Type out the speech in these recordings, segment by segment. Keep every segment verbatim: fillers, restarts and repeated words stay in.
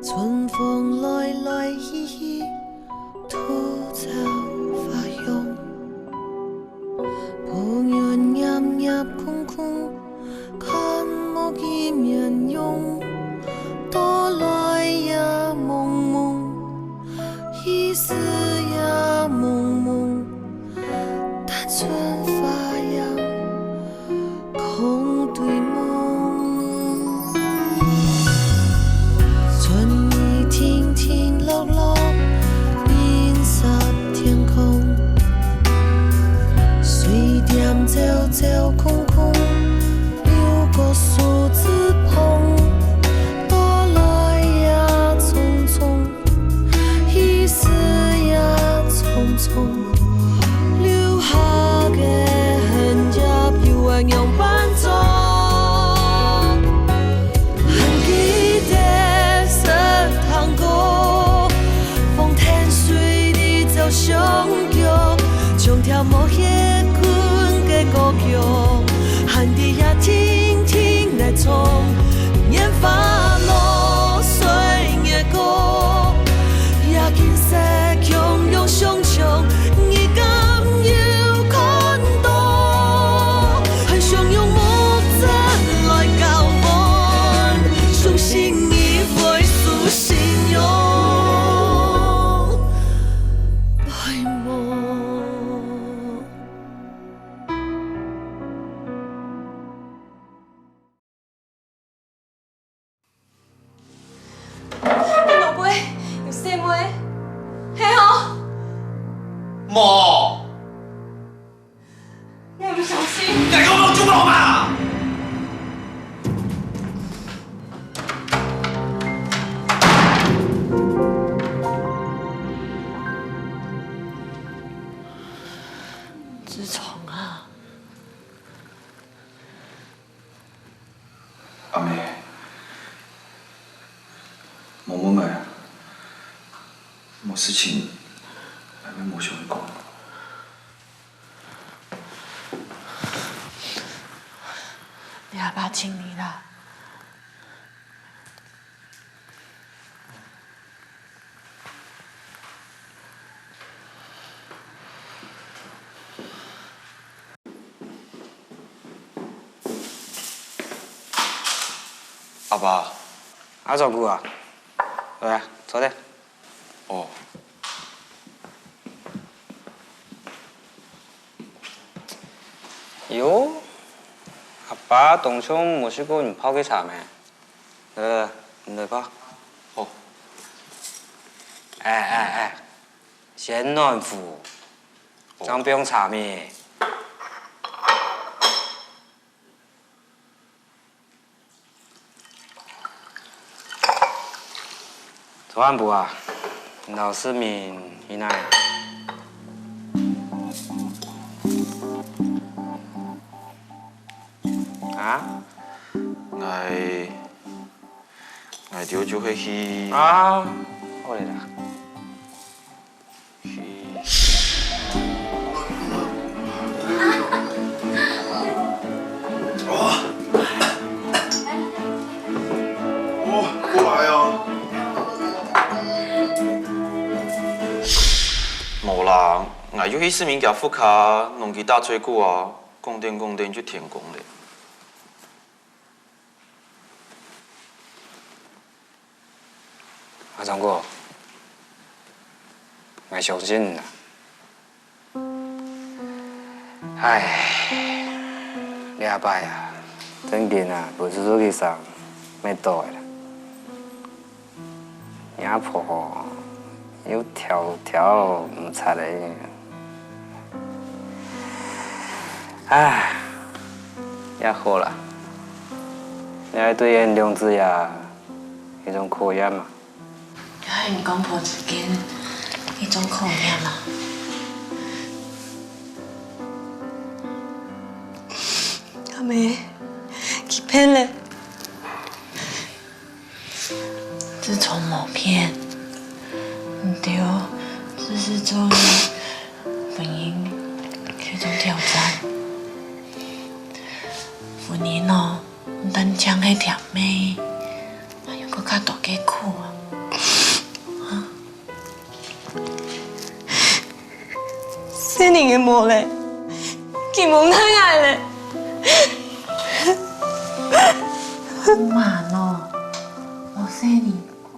春風來來去去，吐草花香。 布園葉葉空空，看無幾面容。到來也濛濛，去時也濛濛，單純花樣，空對夢。春雨停停落落，冰沙天空。 水店朝朝空空，六角樹枝旁。到來也匆匆，去時也匆匆，留下个痕跡又愛仰般做？ 還記得食糖果，風天水裡走相逐，像條無歇睏个孤鵁，還在這靜靜來唱，年華流水月光，也景色共樣相像，你敢有看到？ 很想用目汁來交換，相信你會是信仰。愛慕。 你老爸有細妹，係吼？無。你還毋相信？你講無就無嘛！志聰啊！ 阿姆，無問𠊎，無事情，𠊎乜無想愛講。你阿爸請你啦。 阿爸。阿忠哥啊，來啊，坐咧。哦。喲，阿爸當像無食過你泡个茶咩？ 來來來，你來吧。好。哎哎哎，先暖壺，正放茶咩？昨暗晡啊，你摎世民去哪啊？ 啊？𠊎，𠊎兜就係去，啊，好咧啦。去。哦，過來哦。無啦，𠊎就去世民厥屋下，摎佢打嘴鼓啊。 講等講等就天光咧。阿忠哥，𠊎相信你啊。唉，這擺啊，正經啊，毋使出去生，乜著个啦。 若婆又挑挑毋掣咧。唉，也好啦，這對𠊎兩子爺一種考驗啊。也係你公婆之間一種考驗啊。阿姆，佢變咧。 自從無變，你兜自始做你婚姻个一種挑戰。婚姻哦，毋單淨係甜美，還有過較多个苦啊。細人个無咧，佢無愛𠊎咧。毋嘛咯，無細人，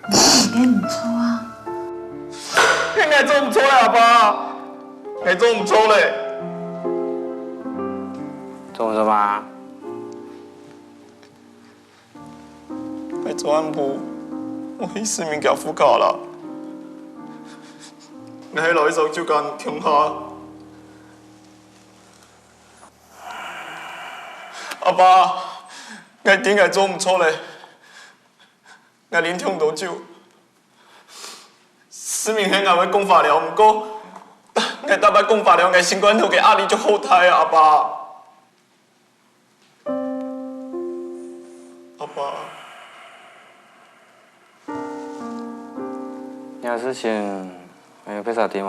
你應該毋錯啊。係𠊎做毋著咧，阿爸，𠊎做毋著咧。做毋著嘛？ 𠊎昨暗晡無去市民家屋下啦。𠊎係來一早就跟你共下。阿爸，𠊎知𠊎做毋著咧。𠊎啉忒多酒。市民喊𠊎會講話了，毋過，𠊎逐擺講話了，𠊎心肝肚个壓力就好大啊，阿爸。 阿爸。這事情還有別儕知無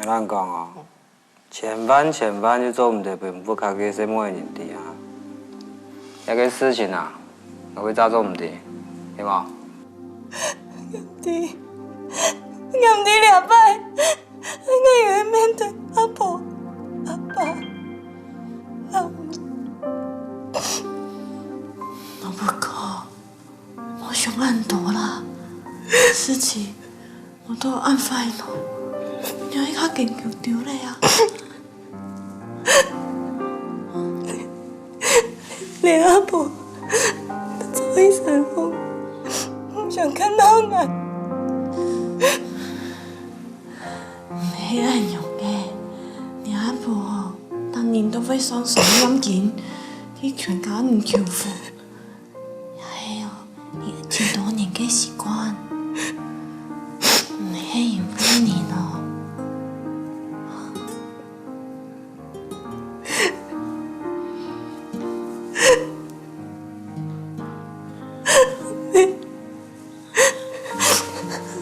？𠊎摎你講哦，千萬千萬就做毋得分屋下个細妹人知啊！這个事情啊，𠊎會詐做毋知，知無？毋知，毋知這擺。 𠊎又愛面對阿婆、阿爸、老母。毋過，無想恁多啦，事情無到恁壞咯，你還較緊張咧啊！連阿婆都走去山峰，毋想看到𠊎。 毋係恁樣个，你阿婆哦，逐日都會上山念經，替全家人求福。也係哦，你盡多年个習慣，毋係因為你咯。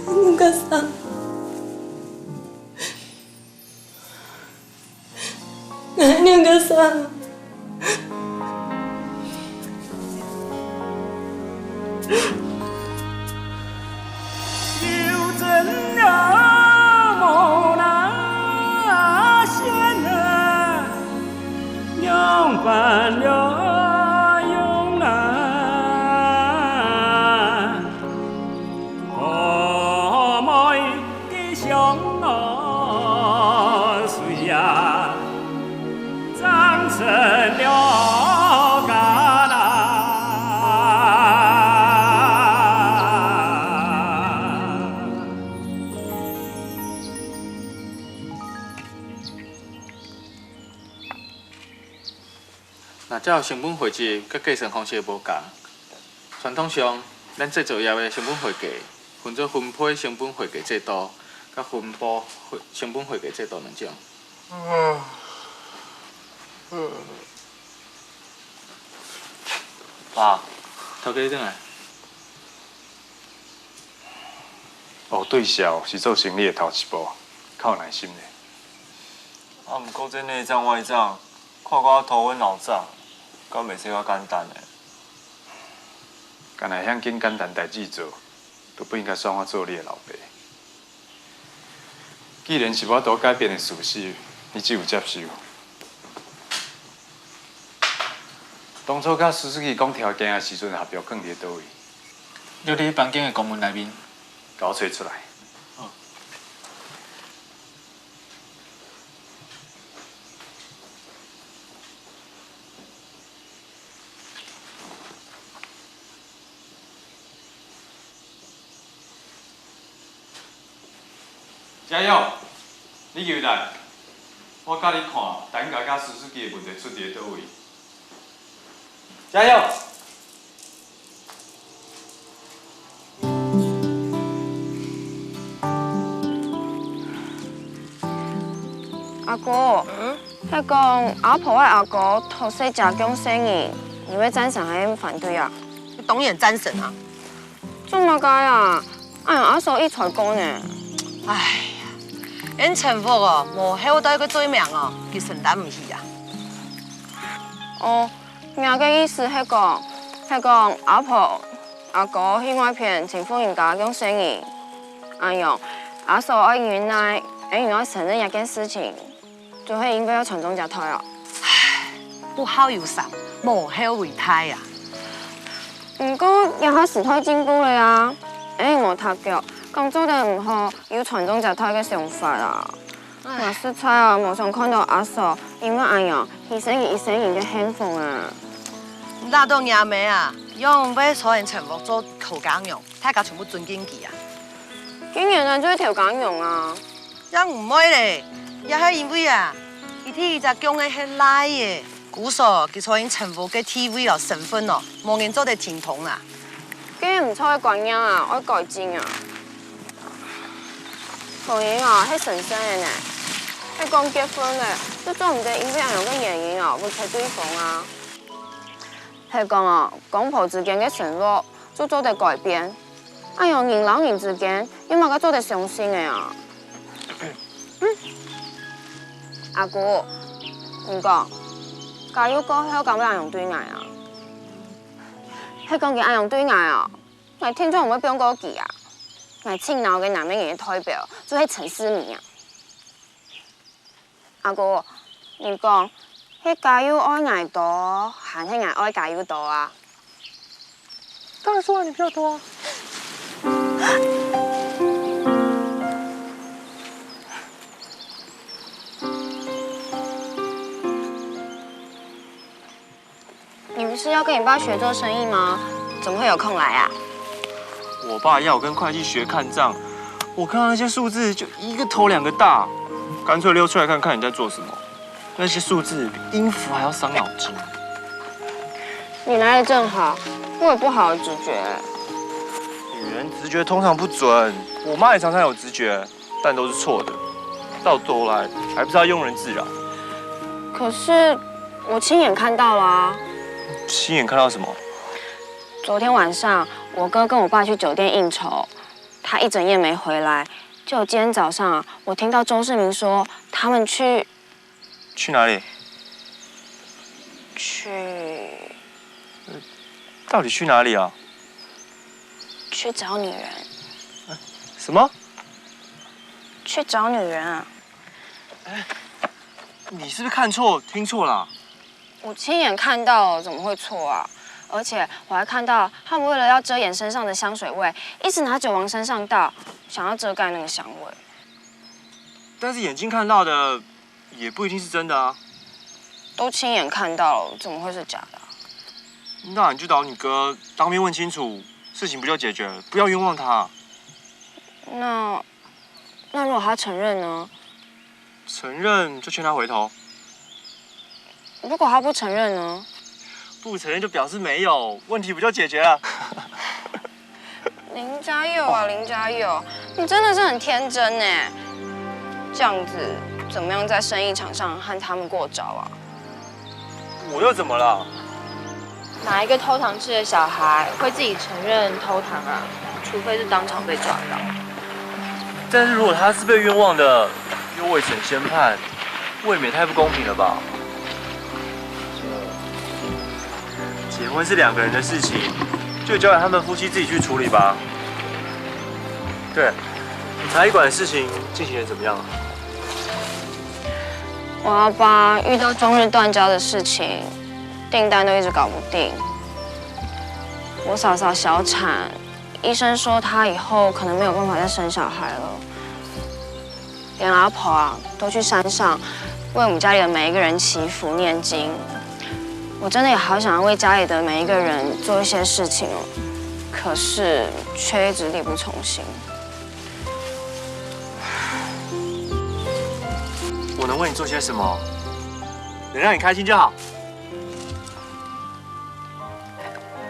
你个啥？你个啥？ 若照成本匯集佮計算方式無仝，傳統上，咱製造業个成本會計分做分配成本會計制度佮分佈成本會計制度兩種。 爸，頭家你轉來。哦，對數是做生理个頭一步，較有耐心咧。啊，毋過這內帳外帳，看甲頭昏腦脹，敢袂使較簡單咧？干焦向緊簡單代誌做， 都毋應該算我做你个老爸。既然是無法度改變个事實，你只有接受。當初佮蘇書記講條件个時陣，合約囥佇佗位？就佇房間个公文內面。共我揣出來。好。 家勇，你入來，我教你看，等下佮蘇書記个問題出佇佗位。家勇！ 阿哥，嗯？係講阿婆个阿哥託細姐降細人，你會贊成還係反對啊？當然贊成啊！做麼个啊？恁樣阿嫂一再講呢。哎呀，𫣆陳屋哦，無後代个罪名哦，佢承擔毋起啊。哦， 若个意思係講，係講阿婆、阿哥去外片尋婦人家降細人，恁樣，阿嫂愛忍耐，𠊎又愛承認這件事情，就係因為愛傳宗接代哦。不孝有三，無後為大啊。毋過這下時代進步了啊，𠊎無踢腳，講做得毋好，有傳宗接代个想法啊。𠊎實在啊，無想看到阿嫂因為恁樣犧牲佢一生人个幸福啊。你打到若姆啊，仰會坐等陳屋做頭家娘，大家全部尊敬佢啊？ 今年啊，就係頭家娘啊。也毋會咧，也係因為啊，佢第一隻降个係倈仔，故所佢坐等陳屋个地位咯、身份咯，無人做得停動啊。這毋著个觀念啊，愛改進啊。婚姻啊，係神聖个呢，係講結婚咧，就做毋得因為恁樣个原因啊，委屈對方啊。係講哦，公婆之間个承諾就做得改變， 哎喲，人摎人之間，有麼个做得相信个啊？嗯。阿姑，你講，家佑過後敢會恁樣對𠊎啊？係講佢恁樣對𠊎哦，𠊎定著毋會放過佢啊！𠊎盡惱个南美人个代表就係陳世美啊！ 阿姑，你講，係家佑愛𠊎多，還係𠊎愛家佑多啊？當然是愛你比較多啊。你不是要跟你爸學做生意嗎？怎麼會有空來啊？我爸要我跟會計學看帳，我看到那些數字就一個頭兩個大，乾脆溜出來看看你在做什麼。那些數字比音符還要傷腦筋。你來得正好，我有不好的直覺。女人直覺通常不準，我媽也常常有直覺。 但都是錯的，到頭來還不是要庸人自擾。可是我親眼看到了啊。親眼看到什麼？昨天晚上，我哥跟我爸去酒店應酬，他一整夜沒回來，就今天早上啊，我聽到周世明說他們去 去哪裡？去……到底去哪裡啊？去找女人。什麼？去找女人啊！你是不是看錯、聽錯了啊？我親眼看到了，怎麼會錯啊？而且我還看到他們為了要遮掩身上的香水味，一直拿酒往身上倒，想要遮蓋那個香味。但是眼睛看到的 也不一定是真的啊。都親眼看到了，怎麼會是假的啊？那你就找你哥當面問清楚，事情不就解決了？不要冤枉他。那，那如果他承認呢？承認就勸他回頭。如果他不承認呢？不承認就表示沒有，問題不就解決了？ 林家佑啊，林家佑，你真的是很天真呢。這樣子，怎麼樣在生意場上和他們過招啊？我又怎麼了？哪一個偷糖吃的小孩會自己承認偷糖啊？除非是當場被抓到。但是如果他是被冤枉的，又未曾宣判，未免太不公平了吧？ 結婚是兩個人的事情，就交給他們夫妻自己去處理吧。對，茶藝館的事情進行得怎麼樣了？我阿爸遇到中日斷交的事情，訂單都一直搞不定。我嫂嫂小產，醫生說她以後可能沒有辦法再生小孩了。 連阿婆啊，都去山上為我們家裡的每一個人祈福念經。我真的也好想要為家裡的每一個人做一些事情哦，可是卻一直力不從心。我能為你做些什麼？能讓你開心就好。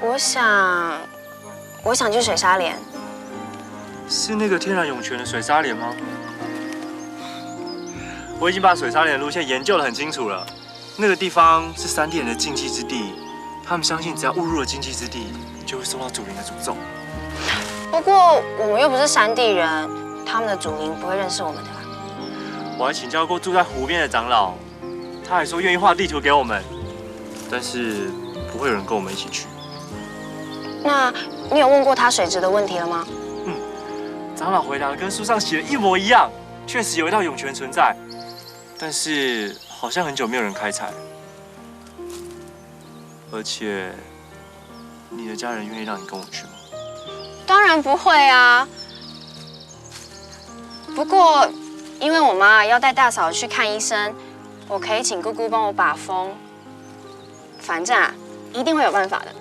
我想，我想去水沙連。是那個天然湧泉的水沙連嗎？我已經把水沙連的路線研究得很清楚了。那個地方是山地人的禁忌之地，他們相信只要誤入了禁忌之地，就會受到祖靈的詛咒。不過我們又不是山地人，他們的祖靈不會認識我們的啦。我還請教過住在湖邊的長老， 他還說願意畫地圖給我們，但是不會有人跟我們一起去。那你有問過他水質的問題了嗎？嗯，长老回答的跟书上写的一模一样，确实有一道涌泉存在，但是好像很久没有人开采。而且，你的家人愿意让你跟我去吗？当然不会啊。不过，因为我妈要带大嫂去看医生，我可以请姑姑帮我把风。反正啊，一定会有办法的。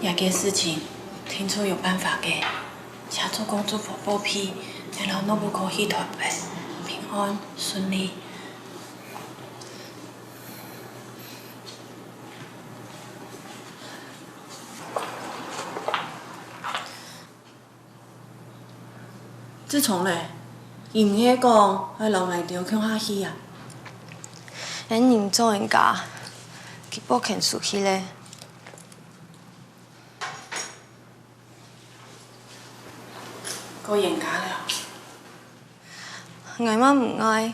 这个事情，定著有办法个。 謝祖公、祖婆保庇，𠊎摎信子去台北，平安順利。志聰咧，你毋係講愛摎𠊎兜共下去啊？𠊎人老人家，佢無肯出去咧。 過冤家了。𠊎嘛毋愛，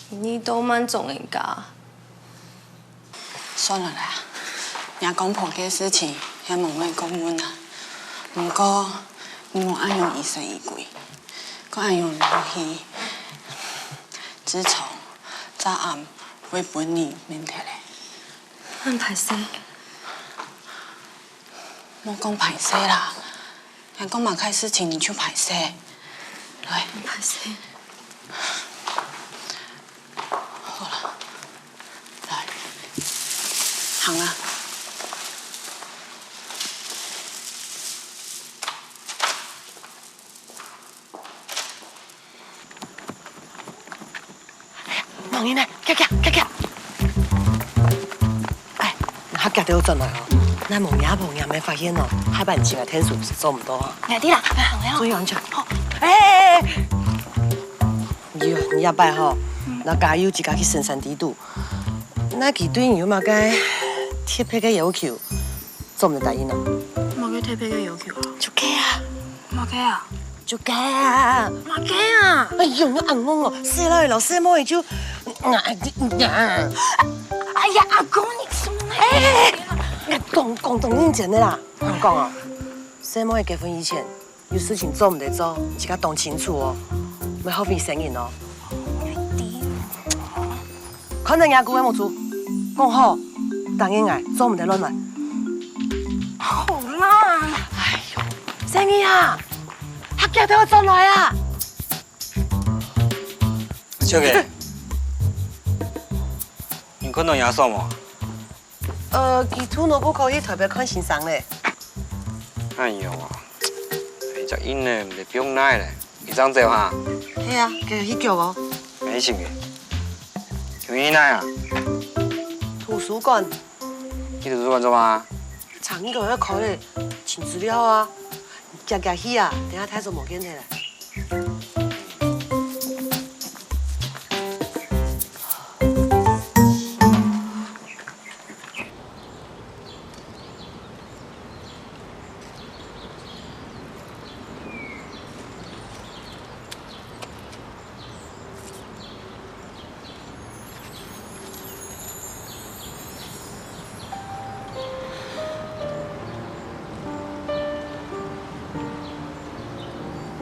你都慢做人家。算了啦，若公婆个事情，也無愛過問啊。毋過，你莫恁樣疑神疑鬼，過恁樣落去，志聰，早暗會分你面忒咧。恁歹勢。 莫講歹勢啦，𠊎講麼个事情你就歹勢。來，歹勢。好了，來，行啦。 無人呢，遽遽遽遽！哎，你較遽兜轉來哦，若無若婆若姆發現哦，下擺你請𠊎𢯭手就做毋到啊。𠊎知啦，𠊎行了。注意安全。好。哎哎哎哎！你你這擺吼，若加油自家去深山裡肚，若佢對你有麼个特別个要求，做毋得答應啊。麼个特別个要求啊？就該啊。麼个啊？ 就該啊！麼个啊？哎喲，你恁戇哦！細倈仔摎細妹仔就，哎呀，阿公，你怎麼那……哎，𠊎講講當認真个啦。𠊎講哦，細妹仔結婚以前，有事情做毋得做，你自家當清楚哦，莫後悔生人哦。 看著若姑个目珠，講好，答應𠊎做毋得亂來。好啦！哎喲，細義啊，較遽兜轉來啊！秋妹，你看著若嫂無？呃，佢渡信子去台北看先生咧。哎喲，哎，隻印呢，毋得放耐咧。 你正走哈？係啊，佢去腳哦。愛尋佢。佢去哪啊？圖書館。去圖書館做麼？茶藝館愛開咧，尋資料啊。遽遽去啊，等下大早無見忒咧。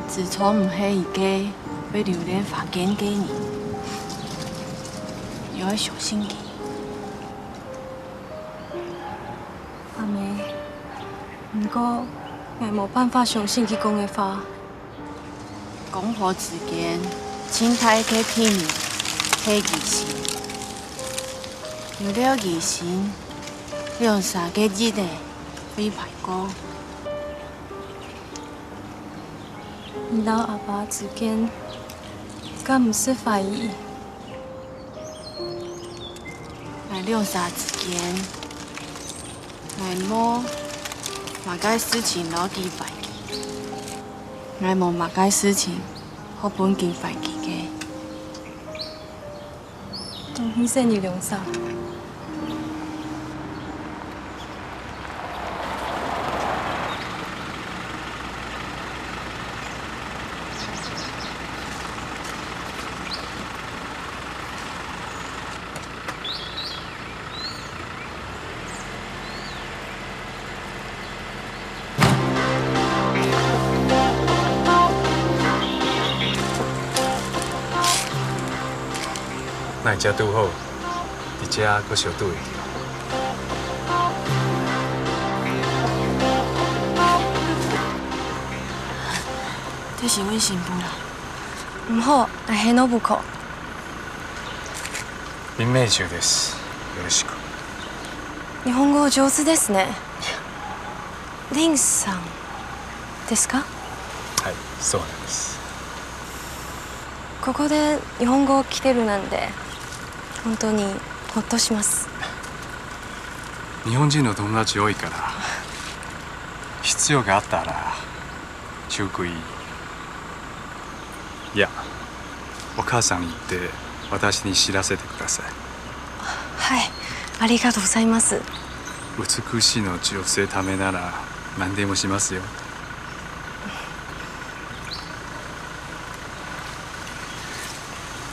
自從毋係一個會留戀凡間个人，又愛相信佢。阿姆，毋過𠊎無辦法相信佢講个話。 公婆之間盡大个秘密係疑心，有了疑心，兩儕个日仔會歹過。你摎阿爸之間，敢毋識懷疑？ 𠊎兩儕之間，𠊎無麼个事情摎佢懷疑，𠊎無麼个事情好分佢懷疑个。當然係你兩儕。哪會遮拄好，佇遮閣相拄會著？這是阮新婦啦。毋好，愛喊信子。林美秀です。よろしく。日本語上手ですね。林さんですか？はい、そうなんです。ここで日本語を聞けるなんて、本当にほっとします。日本人の友達多いから、必要があったら、中国、いや、お母さんに言って、私に知らせてください。はい、ありがとうございます。美しいの女性ためなら何でもしますよ。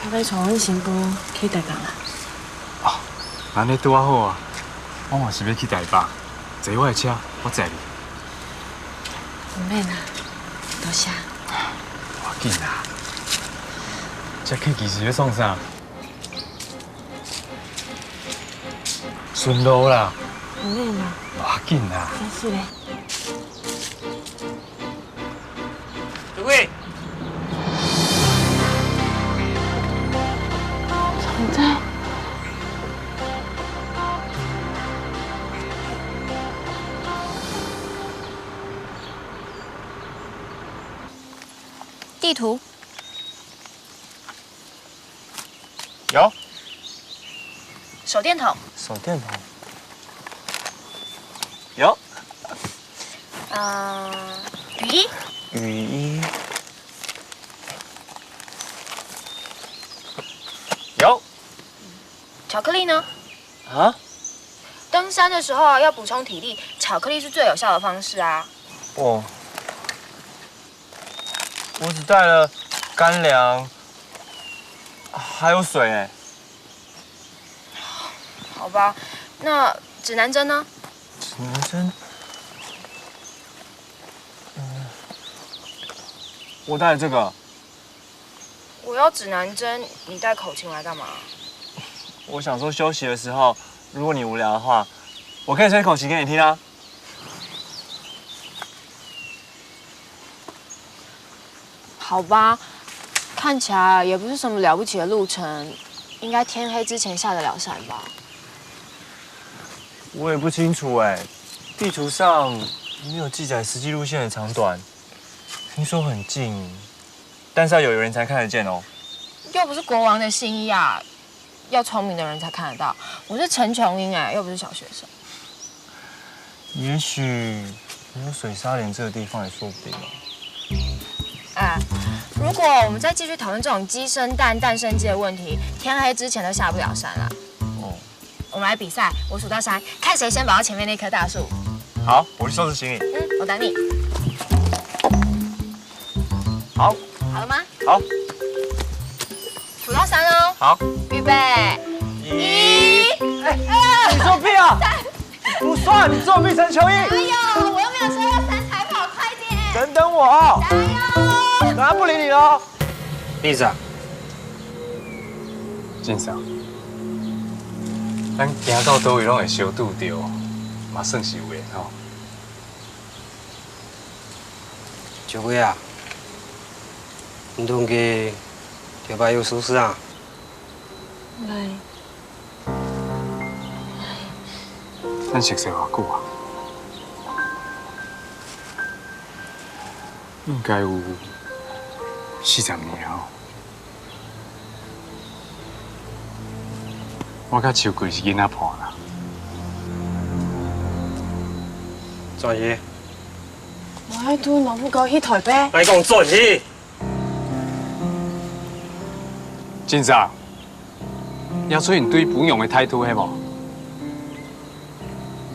欲愛𤆬阮新婦去台北啊？啊，恁呢拄仔好啊！我嘛是欲去台北，坐我的車，我載你。毋免啊，多謝。無要緊啦，這客氣是欲創啥？順路啦。毋免啦。無要緊啦。真是咧。 各位，地图。 有。手电筒。手电筒。有。呃，雨衣。雨衣。有。巧克力呢？啊？登山的时候要补充体力，巧克力是最有效的方式啊。哦。 我只带了干粮，还有水哎。好吧，那指南针呢？指南针？嗯，我带了这个。我要指南针，你带口琴来干嘛？我想说休息的时候，如果你无聊的话，我可以吹口琴给你听啊。 好吧，看起来也不是什么了不起的路程，应该天黑之前下得了山吧？我也不清楚哎，地图上没有记载实际路线的长短，听说很近，但是要有人才看得见哦。又不是国王的新衣啊， 要聪明的人才看得到。我是陈琼英哎，又不是小学生。也许没有水沙连这个地方也说不定哦。哎，如果我们再继续讨论这种鸡生蛋、蛋生鸡的问题，天黑之前都下不了山啦。哦。我们来比赛，我数到三，看谁先跑到前面那棵大树。好，我去收拾行李。嗯，我等你。好。好了吗？ 好。数到三哦。好。预备。一。一。哎，你作弊啊！不算，你作弊，陈琼英。哪有？我又没有说要三才跑，快点。等等我。加油。等下不理你了。李长。金桑，咱行到倒位拢会相拄着，嘛算是有缘吼。 秋桂啊，你同佢頭擺有熟識啊？來。咱熟識偌久啊？應該有四十年哦。 我佮秋桂是囡仔伴啦。轉去。我愛渡老母狗去台北。來講轉去。金桑，這出你對餔娘个態度係無？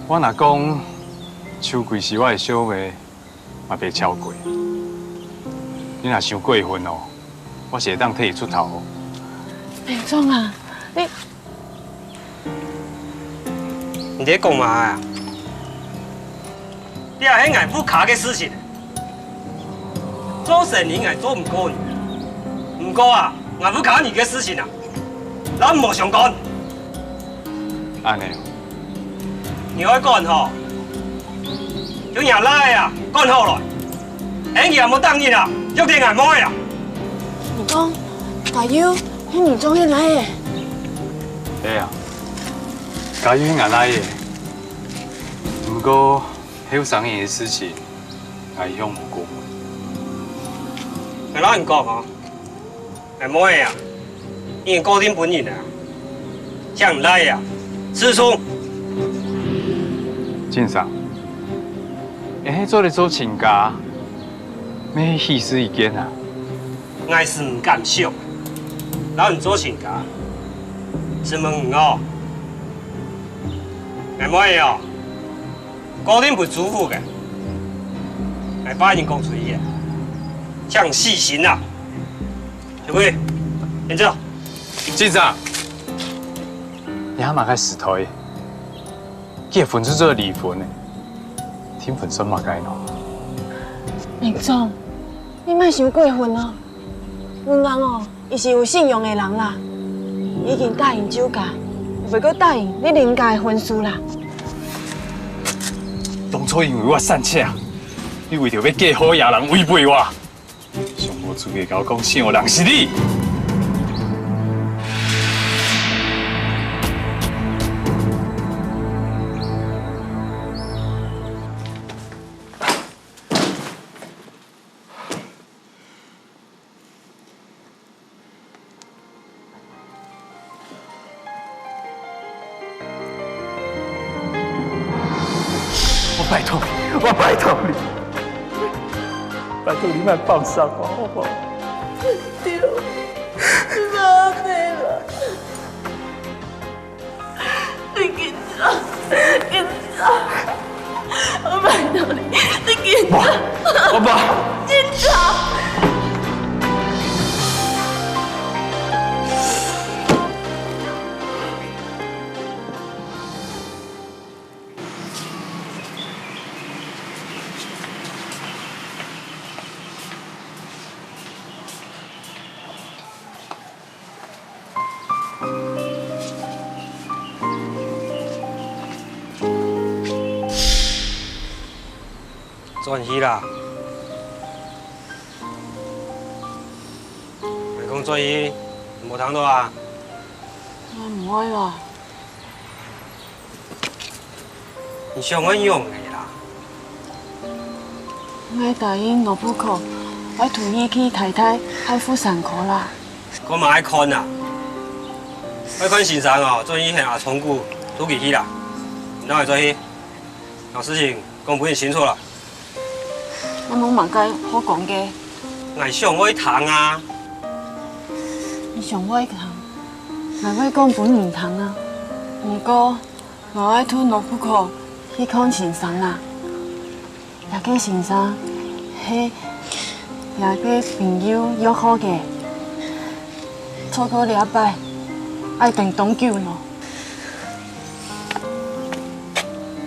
我若講秋桂是我个小妹， 嘛袂超過。你若傷過分哦，我是會當替你出頭哦。隊長啊，你，你咧講麼个啊？這係𠊎屋下个事情，做生意𠊎做毋過你。毋過啊，𠊎屋下你个事情啊，摎你無相干。恁呢，你愛趕吼，就若倈仔啊，趕好來，恁樣佢也無答應啊，約定𠊎妹啊。你講，嘉佑係你做个倈仔？係啊，嘉佑係𠊎倈仔，毋過後生人个事情，𠊎向無顧問。𠊎摎你講哦， 𠊎妹仔啊，已經過定分人啊，像倈仔啊，自重。先生，你係做得做親家，乜喜事一件啊？𠊎係毋敢想，摎你做親家，承蒙你哦。𠊎妹仔哦，過定分朱福个，𠊎話已經講出去啊，像死心啊！ 小貴，你走。先生，你還麼个時代？結婚就做離婚呢？訂婚算麼个呢？明總，你莫想過分哦。文安哦，佢係有信仰个人啦，已經答應周家，毋會過答應你林家个婚事啦。當初因為𠊎散赤，你為著愛嫁好這人違背𠊎。 想無出个，佮𠊎講，想人是你。我拜託你，我拜託你，拜託你莫放捒𠊎，好無？對，你莫恁樣啦。你緊走，緊走，我拜託你，你緊走，我無，緊走。轉去啦！𠊎講轉去，你無聽著啊？𠊎毋愛啦。 你想愛仰仔啦？𠊎答應羅布科，愛渡你去大大愛護山哥啦。看嘛愛看啊！愛看先生哦，轉去喊阿聰牯渡佢去啦。你等下轉去，摎事情講分佢清楚啦。𠊎無麼个好講个。𠊎想愛聽啊！你想愛聽，𠊎會講分你聽啊。毋過， 𠊎愛渡羅布科去看先生啊！這个先生係這个朋友約好个，錯過這擺，愛等當久呢。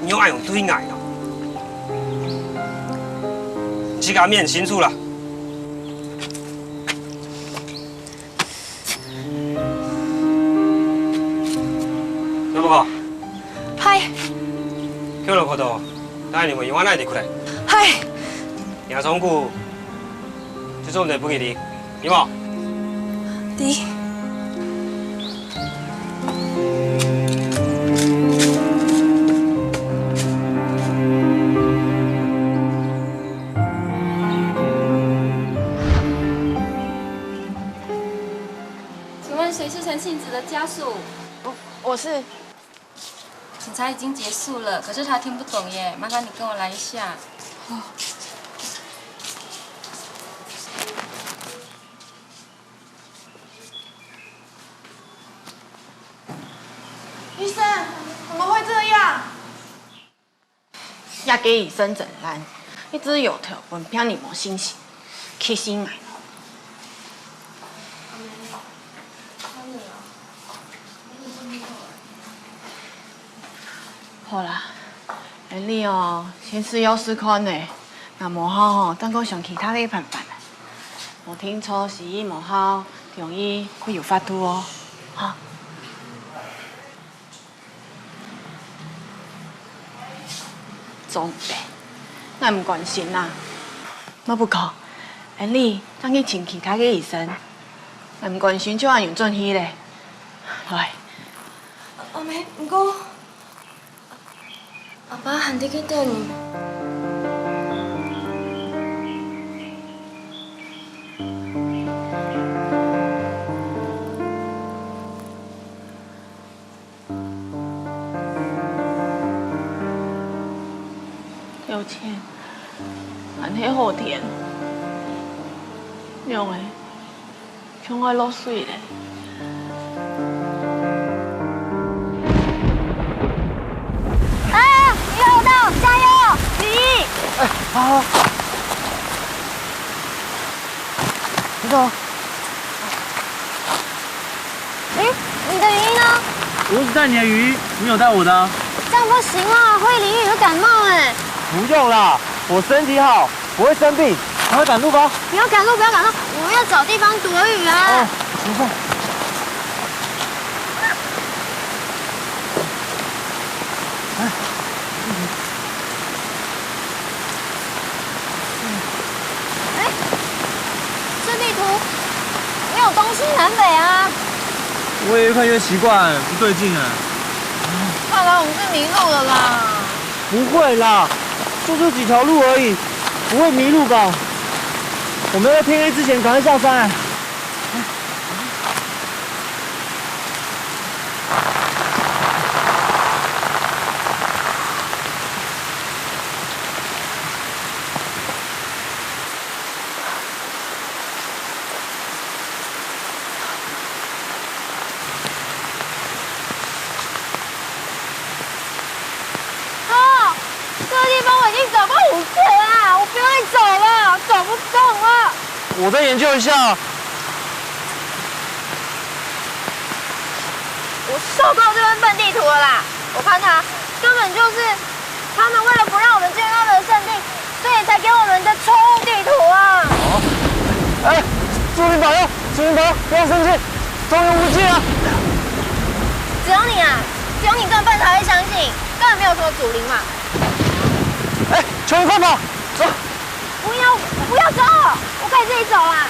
你仰恁樣對𠊎呢？你自家想清楚啦！ 羅布科。係。叫羅科頭，帶你回永安來地區來。係。若中古，就做毋得分佢知，知無？知。 請問誰是陳慶子的家屬？我，我是。審查已經結束了，可是他聽不懂耶，麻煩你跟我來一下。醫生，怎麼會這樣？ 這个醫生真爛，一直搖頭，分病人無信心，氣死𠊎了。好啦，恁樣哦，先食藥試看呢。若無效吼，正過想其他个辦法。無定著西醫無效，中醫會有法度哦。哈。做毋得，𠊎毋甘心啊。莫毋過，恁呢，正去尋其他个醫生。𠊎毋甘心就恁樣轉去咧。來。阿姆，毋過，阿爸還在該等。小倩，恁係好天，仰會像愛落水咧？啊！雨好大，加油！雨衣！哎，好，好。你走。 欸，你的雨衣呢？我只帶你的雨衣，你有帶我的啊。这样不行啊，会淋雨会感冒欸。不用啦，我身体好，不会生病，赶快赶路吧。不要赶路，不要赶路，我们要找地方躲雨啊。哦，没错。哎， 哎，这地图没有东西南北啊。我也越看越奇怪，不对劲啊。看来我们是迷路了啦。不会啦，就这几条路而已，不会迷路吧？我们要在天黑之前赶快下山。 哦，这个地方我已经找过五次了啦，我不愿意走了，走不动了。我再研究一下。我受够这份笨地图了啦！我看他根本就是他们为了不让我们进入他们的圣地，所以才给我们的错误地图啊！哎，竹林朋友，竹林朋友，不要生气，终于无尽了。只有你啊，只有你这种笨才会相信，根本没有什么竹林嘛。哎，秋云，快跑，走。不要，不要走，我可以自己走啊。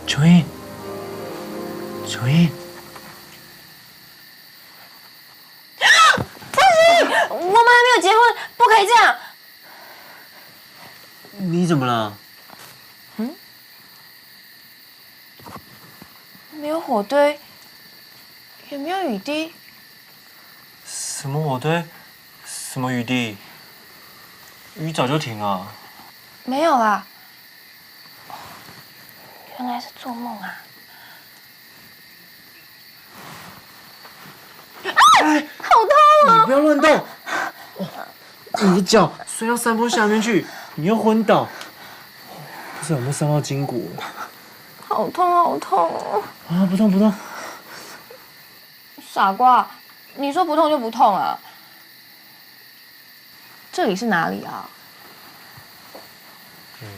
秋英，秋英。不行，我们还没有结婚，不可以这样。你怎么了？嗯？没有火堆，也没有雨滴。什么火堆？什么雨滴？雨早就停了。没有啦，原来是做梦啊。 哎，好痛哦！你不要乱动，哦，你的脚摔到山坡下面去，你又昏倒，不知道有没有伤到筋骨？好痛，好痛哦！啊，不痛不痛。傻瓜，你说不痛就不痛啊？这里是哪里啊？嗯。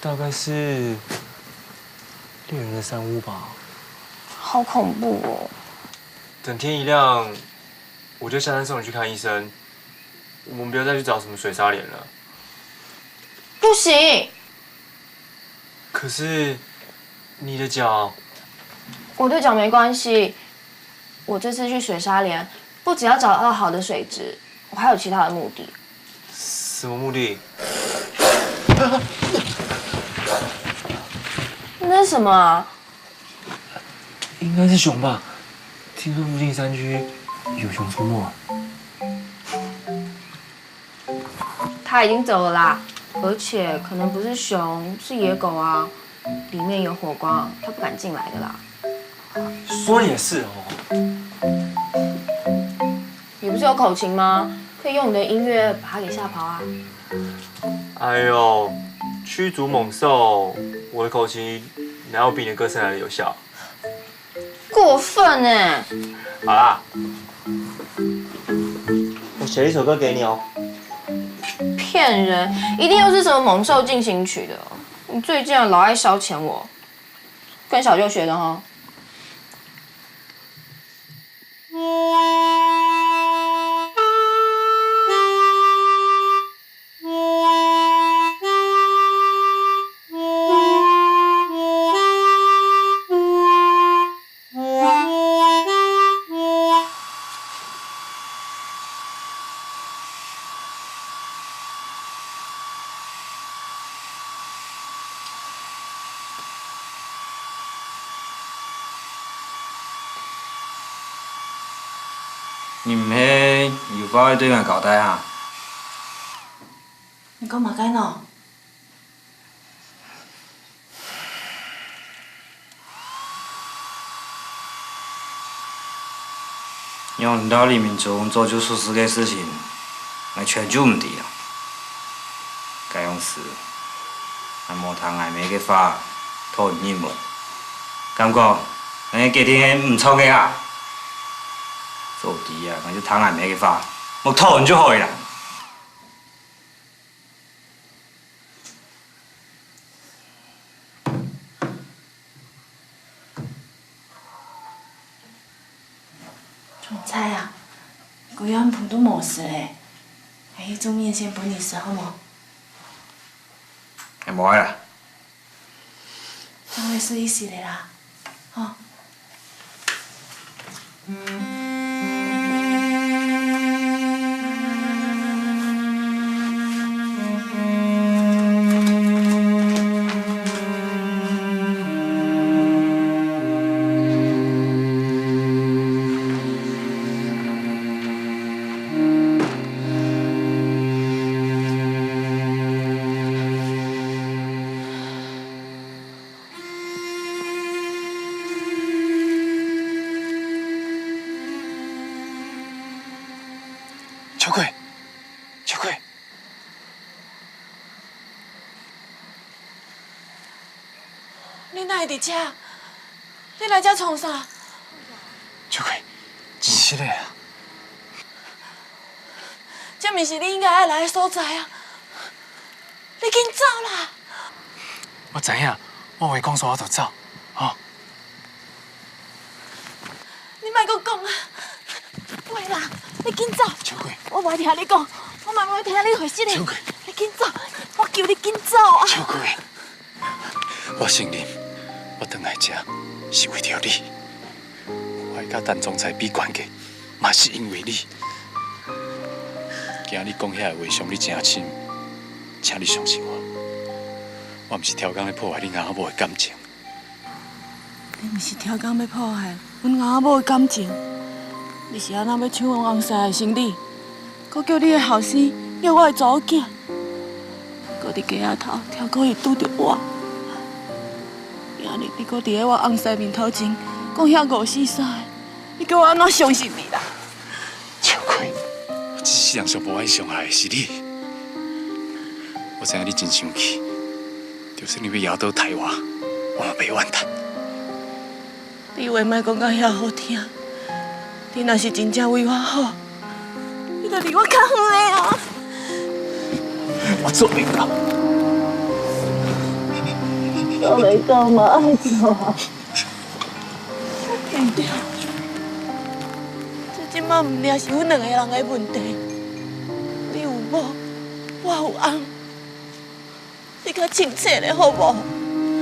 大概是猎人的山屋吧。好恐怖哦！等天一亮，我就下山送你去看医生。我们不要再去找什么水沙连了。不行，可是你的脚……我的脚没关系，我这次去水沙连，不只要找到好的水质，我还有其他的目的。什么目的？那是什么啊？应该是熊吧？听说附近山区有熊出没。他已经走了啦，而且可能不是熊，是野狗啊。里面有火光，他不敢进来的啦。说也是哦。你不是有口琴吗？可以用你的音乐把他给吓跑啊。哎呦，驱逐猛兽，我的口琴哪有比你的歌声来的有效？过分哎！好啦，我写一首歌给你哦。骗人！一定又是什么猛兽进行曲的哦。你最近啊老爱消遣我，跟小舅学的哈。你毋係有話愛對𠊎交代哈？你講麼个呢？ 仰你到黎明中做出出事个事情，𠊎全就毋知啊。該央時，𠊎無聽𠊎姆个話，討人認門。敢講，𠊎決定係毋著个啊？早知啊，𠊎就聽𠊎姆个話，莫討人就好了啦。 總裁啊，歸案殯都無事咧，𠊎去煮麵線分你食好無？𠊎無愛啦。正會食一息仔啦，吼。 秋葵，秋葵，你哪會佇遮？你來遮創啥？秋葵，真失禮啊！這毋是你應該愛來个所在啊！ 你緊走啦！我知影，我話講煞我就走，吼。你莫閣講啊！喂啦，你緊走！秋葵，我無愛聽你講，我嘛無愛聽你會失禮。秋葵，你緊走！我叫你緊走啊！秋葵，我承認，我轉來遮是為著你。我會佮陳總裁比關係，嘛是因為你。今日講遐个話傷你誠深。 請你相信我，我毋是刁工欲破壞你翁仔某个感情。你毋是刁工欲破壞阮翁仔某个感情，你是按怎欲搶阮翁婿个生理，閣叫你的後生，叫我的查某囝，閣佇街仔頭刁故意拄著我。今日你閣佇咧我翁婿面頭前講遐五四三的，你叫我按怎相信你啦？ 秋葵，我這世人上無愛傷害的是你。我知影你真生氣，就算你欲枵倒刣我，我嘛袂怨嘆。你話莫講甲遐好聽，你若是真正為我好，你就離我較遠咧啊！我做袂到。我袂講無愛做。對，這這馬毋但是阮兩个人个問題，你有某，我有翁，你較清醒咧好無？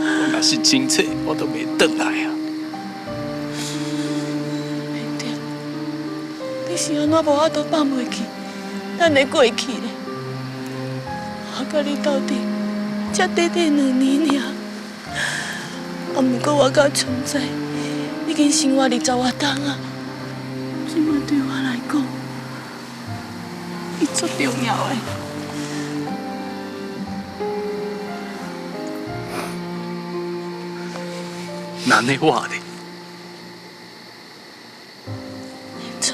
我若是清醒，我都袂轉來啊。對，你是按怎無法度放袂記咱的過去咧？我佮你鬥陣才短短兩年爾。 啊，毋過我佮昌財已經生活二十外冬啊，這馬對我來講，伊足重要的。若按呢我咧？ 錯，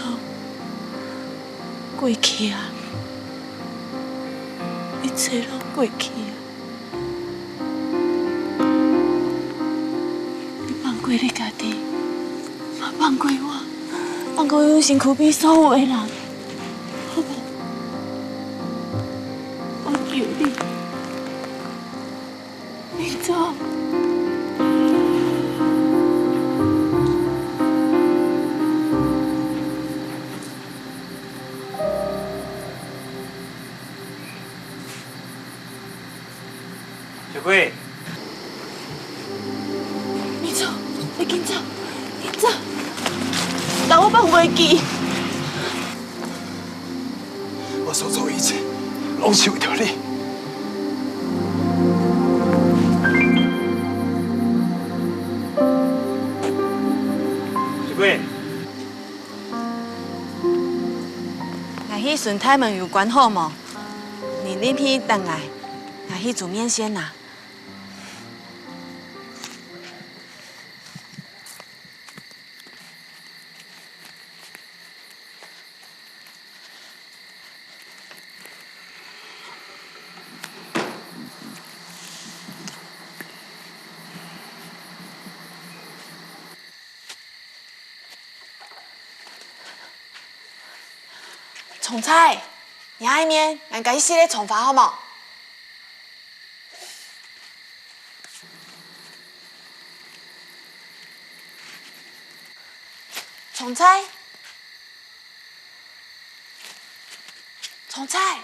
過去啊，一切攏過去啊。你放過你家己，嘛放過我，放過阮身軀邊所有的人，好無？我求你。 明忠。小鬼。明忠，你緊走，緊走，共我放袂記。 我所做一切，攏是為著你。小鬼，𠊎去巡大門有關好無？你入去等𠊎，𠊎去煮麵線啊。 昌財，你下面，𠊎佮你洗个蔥花好無？ 昌財，昌財，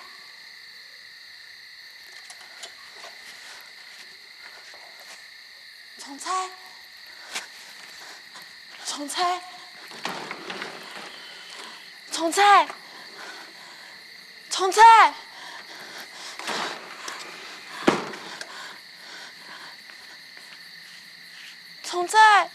昌財，昌財，昌財，昌財。 昌財。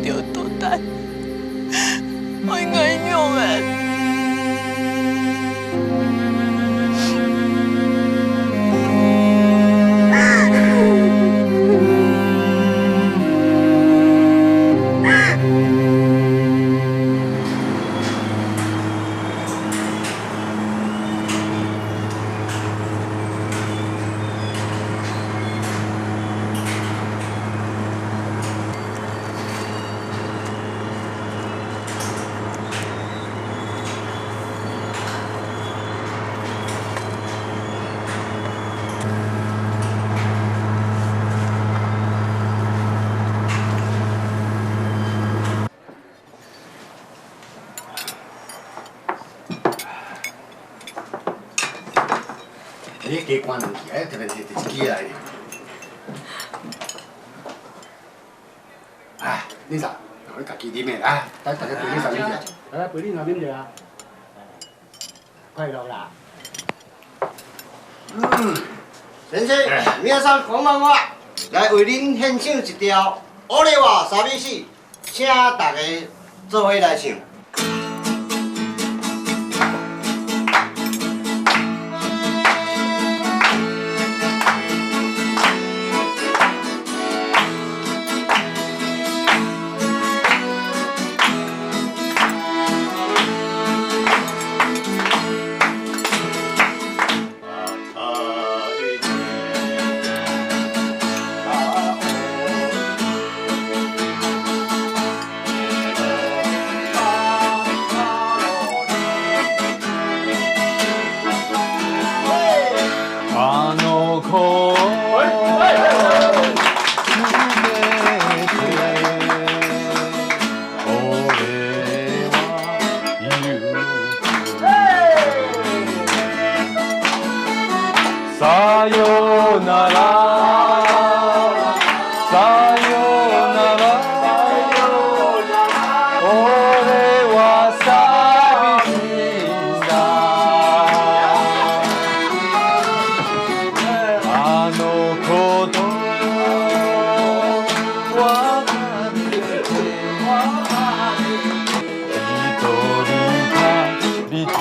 你著到底愛𠊎仰般？ 你加關兩支，哎，特別提一支來。啊，你啥？我家己啉的，啊，等大家陪你上去食。來，陪你上啉一下。快樂啦。嗯，先生，哎。皆さんこんばんは。來為恁獻唱一條《俺は寂しい》。 請大家做伙來唱。さよなら、さよなら、俺は寂しいんだ。あのことは忘れて、一人旅で行く。